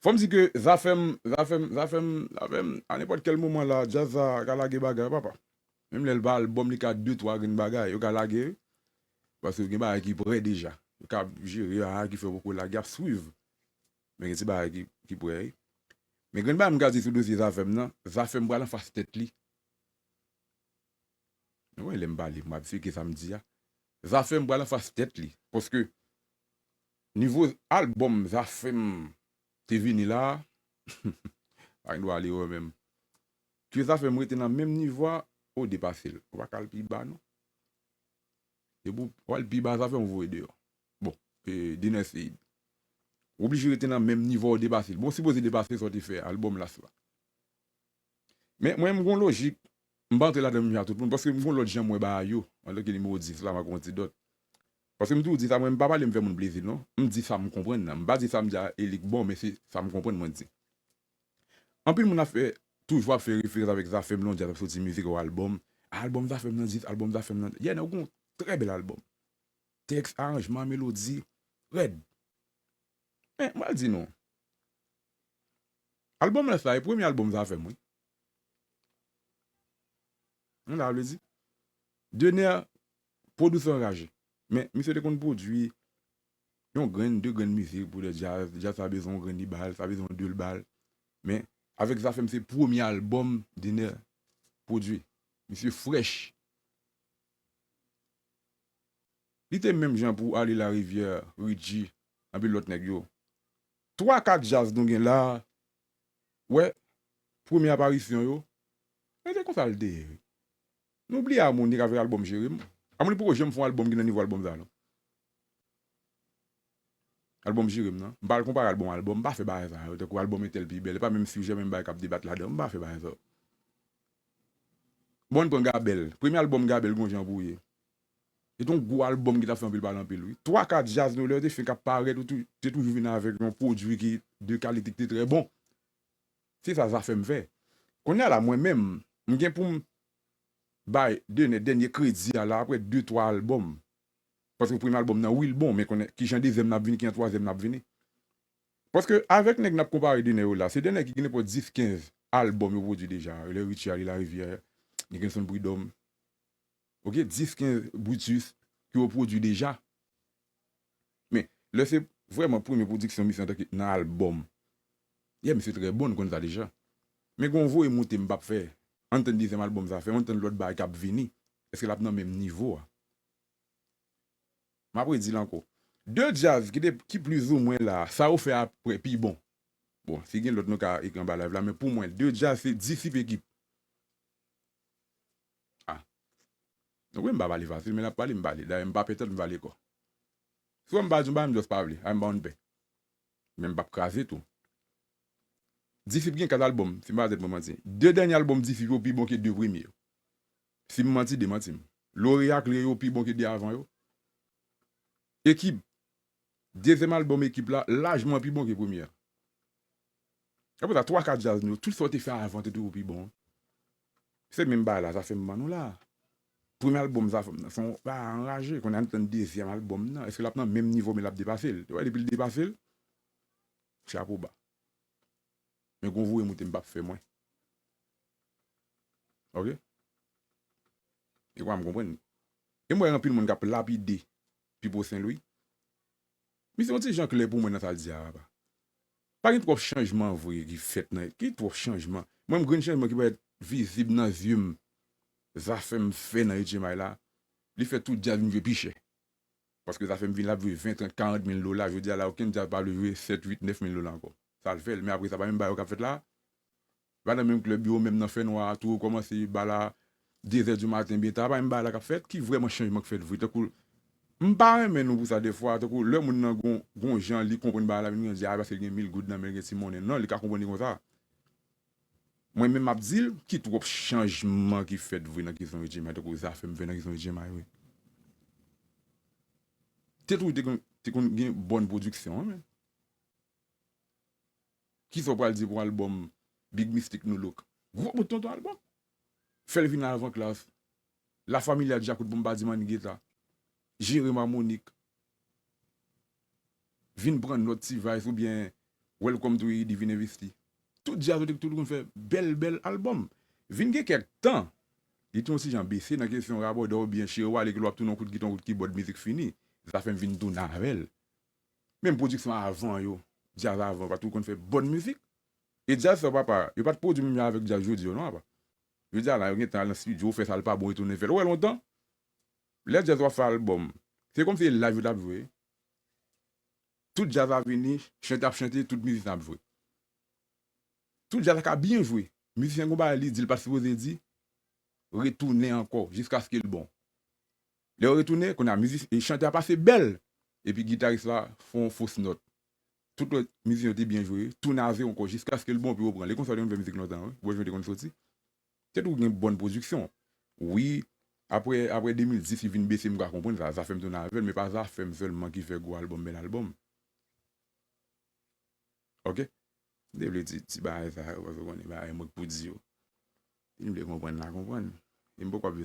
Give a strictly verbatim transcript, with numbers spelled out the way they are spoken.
Fò m di ke Zafèm, Zafèm, Zafèm, Zafèm, a nenpòt kèl moman la, djaz sa ka lage bagay, papa. Menm lè l pa albòm, li ka de, twa grenn bagay, yo ka lage, wi. Paske gen bagay ki prè deja. Yo ka jere, a, ki fè yo poko lage, y ap swiv. Men gen ti bagay ki, ki prè, wi. Men grenn bagay m ka di sou dosye Zafèm nan, Zafèm pral anfas tèt li. Wi, lè m pale, m ap fike sa m di a. Zafèm pral anfas tèt li. Paske nivo albòm Zafèm te vini la, pa gen dwa ale wè menm. Ke Zafèm rete nan menm nivo a, ou depase l. Ou pa ka al pi ba, non. Depi w al pi ba, Zafèm voye deyò. Bon, e, Dener Ceide. Ou oblije rete nan menm nivo a, ou depase l. Bon, w sipoze depase sa w te fè, albòm las la. Men, mwen, m gon lojik, m pa antre ladan menm jan ak tout moun, paske m gon lòt jan m wè bagay yo, antanke nimewo dis la, m ak yon ti dòt. Paske m toujou di sa, mwen, m pa pale m fè moun plezi, non. M di sa m konprann nan. M pa di sa m di a e li k bon, men se sa m konprann mwen di. Anpil moun ap fè, toujou ap fè referans avèk Zafèm, lè yon djaz ap soti mizik ou albòm. Albòm Zafèm nan dis, albòm Zafèm nan. Yeah, nan gon trè bèl albòm. Tèks, aranjman, melodi, rèd. Men, m pral di nou. Albòm las la, e premye albòm Zafèm, wi. Nou la, vle di. Dener, pwodui sa anraje. Men, misye te konn pwodui yon grenn, de grenn mizik pou de djaz. Djaz sa bezwen yon grenn, li ba l, sa bezwen yon de, l ba l. Men, avèk Zafèm, se premye albòm Dener pwodui. Misye frèch. Li te menm jan pou Ale Larivyè, Richie, anpil lòt nèg yo. Twa, kat djaz nou gen la, wè, premye aparisyon yo, men se konsa l te ye, wi. Nou bliye Amoni k avèk albòm Jere m. Amoni poko janm fè yon albòm ki nan nivo albòm sa, non. Albòm Jere m nan. M pa al konpare albòm, albòm, m pa fè bagay sa yo. Tankou albòm entèl pi bèl, e pa menm sijè, menm bagay k ap debat ladan, m pa fè bagay sa yo. Bon, ann pran Gabèl. Premye albòm Gabèl, gon jan pou ye. Se te yon gwo albòm ki t ap fè anpil pale anpil, wi. Twa, kat djaz nou, lè yo te fenk ap parèt, ou tou-, te toujou vin avèk yon pwodui ki de kalite, ki te trè bon. Se sa Zafèm fè. Kounye a la, mwen menm, m gen pou m bay Dener dènye kredi a la, apre de, twa albòm. Paske premye albòm nan, wi, l bon, men konnen kijan dezyèm nan ap vini, kijan twazyèm nan ap vini. Paske avèk nèg n ap konpare Dener yo la, se de nèg ki gen nenpòt dis, kenz albòm yo pwodui deja. Lè Richie Ale Larivyè, Nickenson Prud'homme. Oke, dis, kenz Brutus ki yo pwodui deja. Men, lè se vrèman premye pwodiksyon misye antanke nan albòm. Yeah, misye trè bon, n konn sa deja. Men gon voye moute m p ap fè. Ann tann dezyèm albòm Zafèm, ann tann lòt bagay k ap vini. Èske l ap nan menm nivo a? M ap redi l ankò. De djaz ki te, ki plizoumwen la, sa yo fè apre pi bon. Bon, si gen lòt nou ka ekri anba live la, men pou mwen, de djaz se Disip, Ekip. Ah. Wi, m pa pale fasil, men l ap pale, m pale. Dayè, m pa pè tèt, m pale kò. Si w wè m pa di yon bagay, m just pa vle. A, m pa konn pè. Men m p ap kraze tou. Disip gen kat albòm, si m pa tèt mwen manti. De dènye albòm Disip yo pi bon ke de premye yo. Si m manti, demanti m. Lore ak Kle yo pi bon ke de avan yo. Ekip, dezyèm albòm Ekip la, lajman pi bon ke premye a. Apre sa, twa, kat djaz nou yo, tout sa w te fè avan te toujou pi bon. Se menm bagay la, Zafèm ban nou la. Premye albòm Zafèm nan, se yon bagay anraje. Kounye a n tann dezyèm albòm nan. Èske l ap nan menm nivo, men l ap depase l? Wè, depi l depase l, chapo ba. Men gon voye moute m p ap fè mwen. Oke? E kwa m konprann. E m wè anpil moun k ap lapide Pipo Sen Lwi. Misye yon ti jan klè pou mwen nan sa l di a, papa. Pa gen twòp chanjman vre ki fèt nan, ki twòp chanjman. Mwen, m grenn chanjman ki parèt vizib nan zye m, Zafèm fè nan H M I la, li fè tout djaz vin vye pi chè. Paske Zafèm vin la ap jwe ven, trant, karant mil dola. Jodi a la, okenn djaz pa vle jwe sèt, uit, nèf mil dola ankò. Sa l fè l. Men apre sa, pa menm bagay yo k ap fèt la. Pa nan menm klèb yo, menm nan fènwa a, tou rekòmanse, bal la, de zè di maten, byen ta, pa menm bagay la k ap fèt, ki vrèman chanjman k fèt vre. Tankou, m pa renmen nou pou sa dèfwa, tankou lè moun nan gon, gon jan li konprann bagay la, men nou di, a, paske l gen mil goud nan men l, gen ti monnen. Non, li ka konprann li konsa. Mwen menm m ap di l, ki twòp chanjman ki fèt vre nan kesyon H M I, tankou Zafèm fè nan kesyon H M I vre. Te toujou te konn, te konn gen bòn pwodiksyon, wi, men. Kisa w pral di pou albòm Big Mystic, New Look? Gwo bout tonton albòm. Fè l vin avan klas. La Familia Djakout, pou m pa di Manny Guetta. Jere m a Monik. Vin pran nòt T-Vice oubyen Welcome to Haiti, Vin Envesti. Tout djaz yo te tout konn fè bèl, bèl albòm. Vin gen kèk tan, li te yon ti jan bese nan kesyon rabòdè oubyen chewale ke l w ap tounen yon kout gita, yon kout kibòd, mizik fini. Zafèm vin tounen avè l. Menm pwodiksyon avan yo, djaz avan, pa tou konn fè bòn mizik. E djaz sa, papa, yo pa t pwodui menm jan avèk djaz jodi yo, non, papa. Jodi a la, yo gentan al nan estidyo, fè sa l pa bon, retounen fè l. Ou wè lontan, lè djaz w ap fè albòm, se kòmsi se live yo t ap jwe. Tout djaz la vini, chante ap chante, tout mizisyen ap jwe. Tout djaz la ka byen jwe. Mizisyen gon bagay li di, li pa t sipoze di, retounen ankò, jiskaske l bon. Lè yo retounen, kounye a, mizi-, e chante a pase bèl, epi gitaris la fè yon fos nòt. Tout lòt mizisyen yo te byen jwe, tounen a zewo ankò, jiskaske l bon, epi reprann. E konsa yo te konn fè mizik lontan, wi. Bòjwen te konn soti. Te tou gen bòn pwodiksyon. Wi, apre, apre de mil dis, li vin bese, m ka konprann sa. Zafèm tounen avè l, men pa Zafèm sèlman ki fè gwo albòm, bèl albòm. Ok? M te vle di ti bagay sa yo, paske w konnen bagay mwen k pou di yo. Si n vle konprann la, konprann. E m poko ap